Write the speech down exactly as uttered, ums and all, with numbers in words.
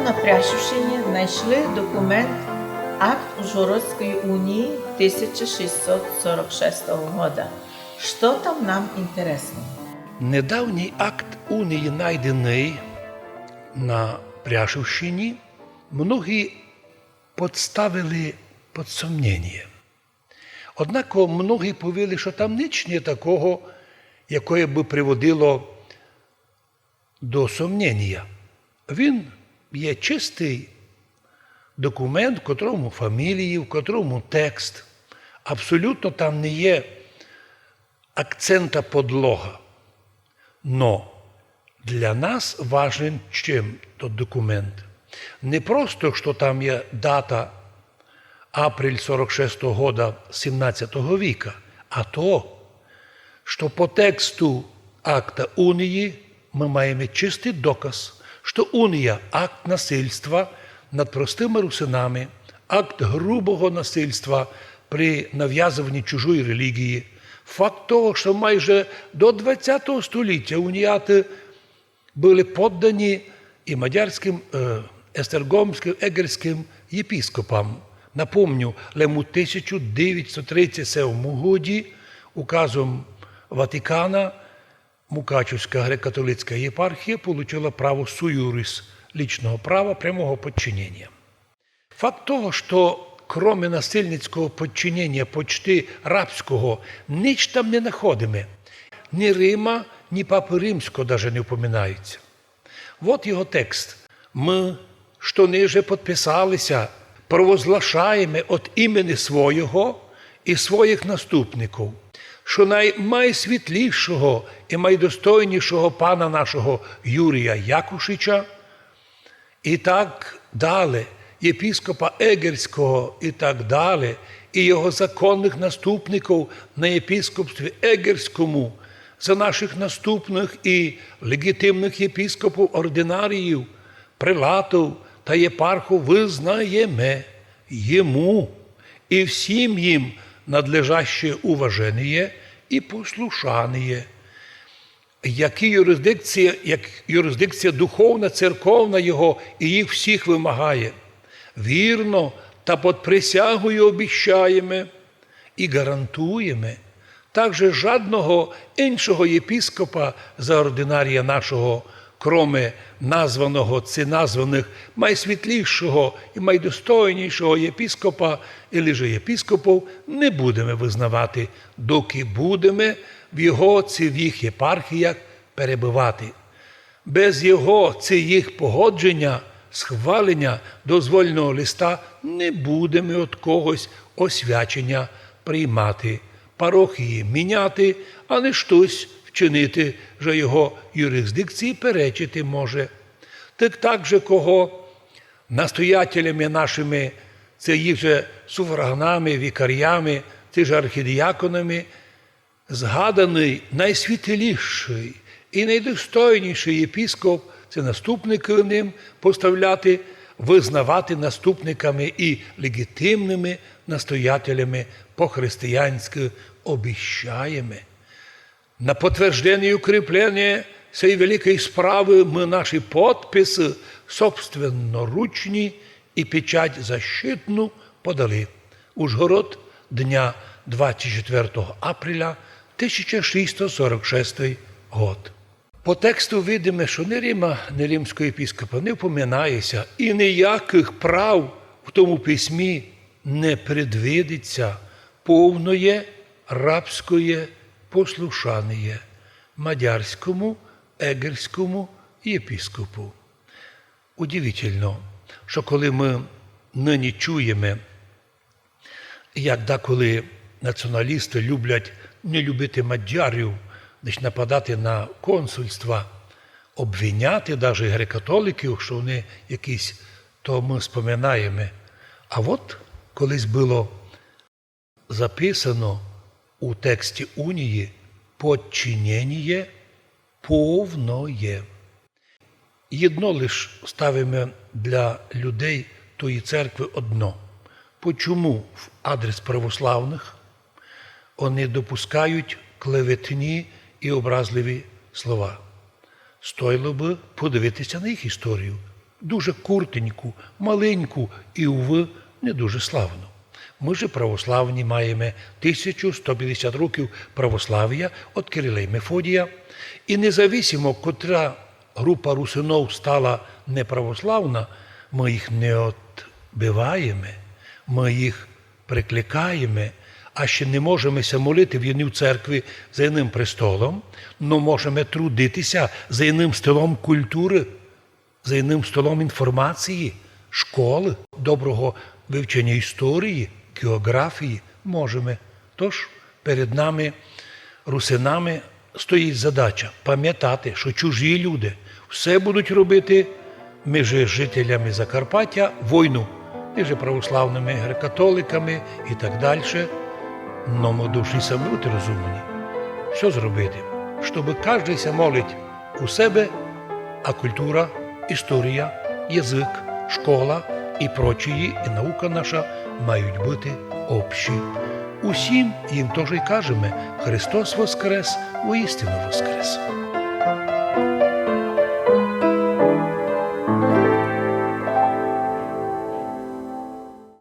На Пряшівщині знайшли документ, акт Ужгородської унії тисяча шістсот сорок шестого года. Що там нам інтересного? Недавній акт унії, найдений на Пряшівщині, многі подставили під сомненіє. Однако многі повіли, що там ніч не такого, якоє би приводило до сомненіє. Він є чистый документ, в котрому фамілії, в котрому текст. Абсолютно там не є акцента подлога. Но для нас важен чим тот документ? Не просто, што там є дата апрель сорок шестого года сімнадцятого віка, а то, што по тексту акта унії мы маєме чистый доказ, што унія — акт насильства над простыма русинами, акт грубого насильства при навязуванні чужої релігії, факт того, што майже до двадцятого століття уніяты были поддані і мадярськым, е, естергомськым, егерськым єпископам. Напомню, лем у тисяча девятсот тридцять сьомому годі указом Ватикана Мукачівська греко-католицька єпархія получила право sui iuris, лічного права прямого подчинення. Факт того, што кроме насильницького подчинення, почти рабського, ніч там не находиме. Ні Рима, ні Папы Римського даже не упоминаються. Вот його текст. Мы, што ниже подписали ся, провозглашаєме от имени свойого і своїх наступників, што най-, майсвітлішого і майдостойнішого пана нашого Юрія Якушича, і так дале, єпископа Егерського і так дале, і його законных наступників на єпископстві Егерському, за наших наступных і леґітимных єпископів, ординаріїв, прилатів та єпархів визнаєме йому і всім їм надлежаще уваженіє і послушаніє, які юрисдикція, як юрисдикція духовна, церковна його і їх всіх вимагає. Вірно та під присягою обіщаєме і гарантуєме, также жадного іншого єпископа за ординарія нашого, кроме названого ци названых майсвітлішого і майдостойнішого єпископа или же єпископів, не будеме визнавати, доки будеме в його ци в їх єпархіях перебывати. Без його ци їх погодженя, схваленя дозвольного листа не будеме од когось освяченя приймати, парохії міняти, ани штось вчинити, же його юрисдикції перечити може. Так также кого настоятелями нашими, ци їх же суфраганами, вікарями, ци же архідіаконами, згаданый найсвітлішый і найдостойнішый єпископ, ци наступникы ним поставляти, визнавати наступниками і леґітимными настоятелями по-християнськы обіщаєме. На потвержденіє і укріпленіє сей великой справы мы наші подписы собственноручні і печать защитну подали. Ужгород, дня двадцять четвертого апреля тисяча шістсот сорок шестый год. По тексту видиме, што ни Рима, ни римського єпископа не впоминає ся, і ниякых прав в тому письмі не предвидить ся повноє рабськоє послушаніє мадярському, егерському єпископу. Удивительно, што коли мы нині чуєме, як даколи націоналісты люблять не любити мадярів, десь нападати на консульства, обвиняти даже греко-католиків, што они якісь, то мы споминаєме. А от колись было записано у тексті унії: подчиненіє повноє. Єдно лиш ставиме для людей тої церкви одно. Почому в адрес православных они допускають клеветні і образливі слова? Стоїло бы подивити ся на їх історію. Дуже куртеньку, маленьку і, увы, не дуже славну. Мы же православні маєме тисячу сто пятдесят років православія од Кирила і Мефодія, і независимо, котра група русинов стала неправославна, мы їх не одбиваєме, мы їх прикликаєме, а ще не можеме ся молити в єдній церкви за єдным престолом, но можеме трудити ся за єдным столом культуры, за єдным столом інформації, школы, доброго вивченя історії, ґеоґрафії. Можеме. Тож перед нами, русинами, стоїть задача памятати, што чужі люди все будуть робити межи жителями Закарпаття войну, межи православными, греко-католиками і так дальше. Но мы должны ся бути розумні. Што зробити, щобы каждый ся молить у себе, а культура, історія, язык, школа і прочії, і наука наша мають быти общі. Усім їм тоже й кажеме: Христос воскрес, воістину воскрес!